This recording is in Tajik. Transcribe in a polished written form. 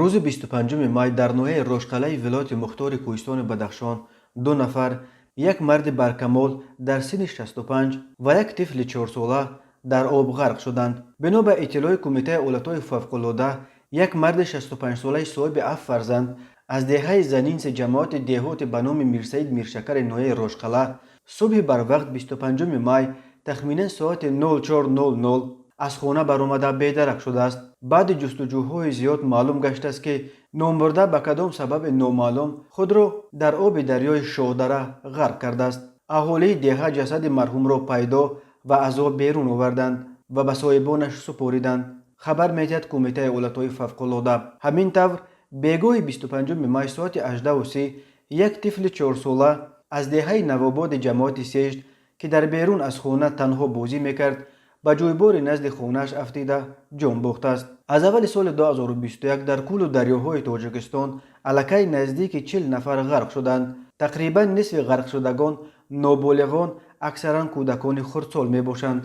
Рӯзи 25 май дар ноҳияи Рошқалаи вилояти мухтори Кӯҳистони Бадахшон ду нафар, як марди баркамол дар синни 65 ва як тифли 4-сола, дар об ғарқ шуданд. Бино ба иттилои Кумитаи ҳолатҳои фавқулода, як марди 65-солаи соҳиби ҳафт фарзанд аз деҳаи Занинси ҷамоати деҳоти ба номи Мирсаид Миршакари ноҳияи Рошқала субҳи барвақт 25 май тахминан соати 04:00 аз хона баромада бедарак шудааст. Баъди ҷустуҷӯҳои зиёд маълум гаштааст, ки номбурда ба кадом сабаби номаълум худро дар оби дарёи Шоҳдара ғарқ кардааст. Аҳолии деҳа ҷасади марҳумро пайдо ва аз об берун оварданд ва ба соҳибонаш супориданд, хабар медиҳад Кумитаи ҳолатҳои фавқулода. Ҳамин тавр, бегоҳи 25 май соати 18:30 як тифли 4-сола аз деҳаи Навободи ҷамоати Сешт, ки дар берун аз хона танҳо бозӣ мекард, ба ҷӯйбори назди хонааш афтида ҷон бохтааст. Аз аввали соли 2021 дар кӯлу дарёҳои Тоҷикистон аллакай наздики 40 нафар ғарқ шуданд. Тақрибан нисфи ғарқшудагон ноболиғон, аксаран кӯдакони хурдсол мебошанд.